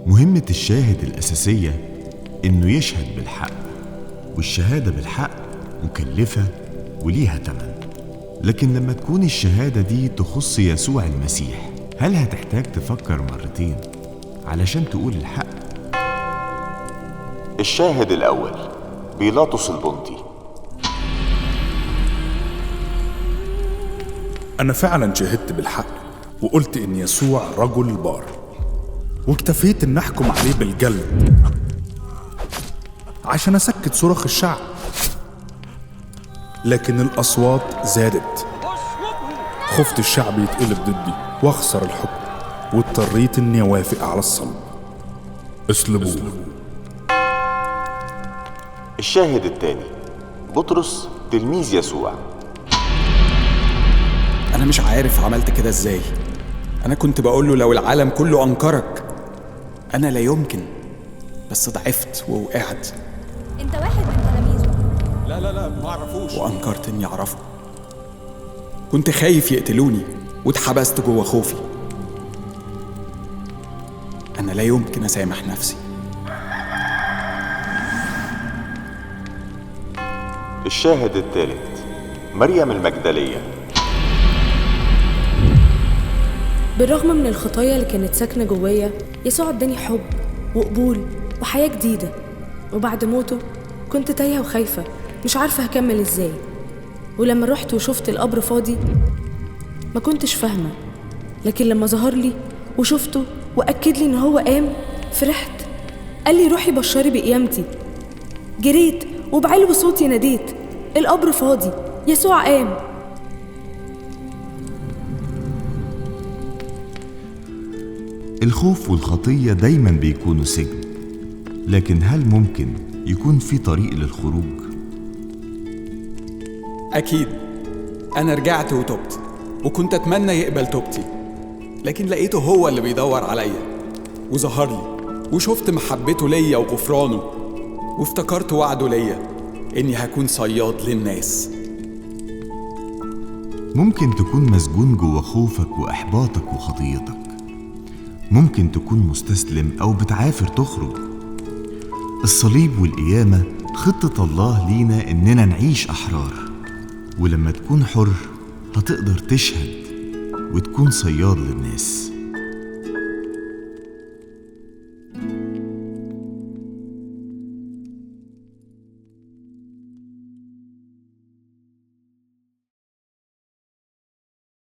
مهمة الشاهد الأساسية إنه يشهد بالحق، والشهادة بالحق مكلفة وليها تمن. لكن لما تكون الشهادة دي تخص يسوع المسيح، هل هتحتاج تفكر مرتين علشان تقول الحق؟ الشاهد الأول بيلاطس البنطي. أنا فعلا شهدت بالحق وقلت إن يسوع رجل بار، واكتفيت إن أحكم عليه بالجلد عشان أسكت صراخ الشعب، لكن الأصوات زادت. خفت الشعب يتقلب ضدي وأخسر الحكم، واضطريت إني أوافق على الصلب. اصلبوه. الشاهد الثاني بطرس تلميذ يسوع. أنا مش عارف عملت كده إزاي. أنا كنت بقوله لو العالم كله أنكرك أنا لا يمكن، بس ضعفت ووقعت. أنت واحد من تلاميذه. لا لا لا، ما أعرفوش. وأنكرت إني أعرفه. كنت خايف يقتلوني واتحبست جوه خوفي. أنا لا يمكن أسامح نفسي. الشاهد الثالث مريم المجدلية. بالرغم من الخطايا اللي كانت ساكنة جوايا، يسوع اداني حب وقبول وحياة جديدة. وبعد موته كنت تايهة وخايفة، مش عارفة هكمل ازاي. ولما رحت وشفت القبر فاضي ما كنتش فاهمة، لكن لما ظهر لي وشفته وأكد لي إن هو قام فرحت. قال لي روحي بشري بقيامتي. جريت وبعلو صوتي ناديت، القبر فاضي، يسوع قام. الخوف والخطية دايما بيكونوا سجن، لكن هل ممكن يكون في طريق للخروج؟ أكيد. أنا رجعت وتوبت، وكنت أتمنى يقبل توبتي، لكن لقيته هو اللي بيدور عليا وظهر لي، وشفت محبته ليا وغفرانه، وافتكرت وعده ليا إني هكون صياد للناس. ممكن تكون مسجون جوا خوفك وإحباطك وخطيتك، ممكن تكون مستسلم أو بتعافر تخرج. الصليب والقيامة خطة الله لينا إننا نعيش أحرار، ولما تكون حر هتقدر تشهد وتكون صياد للناس.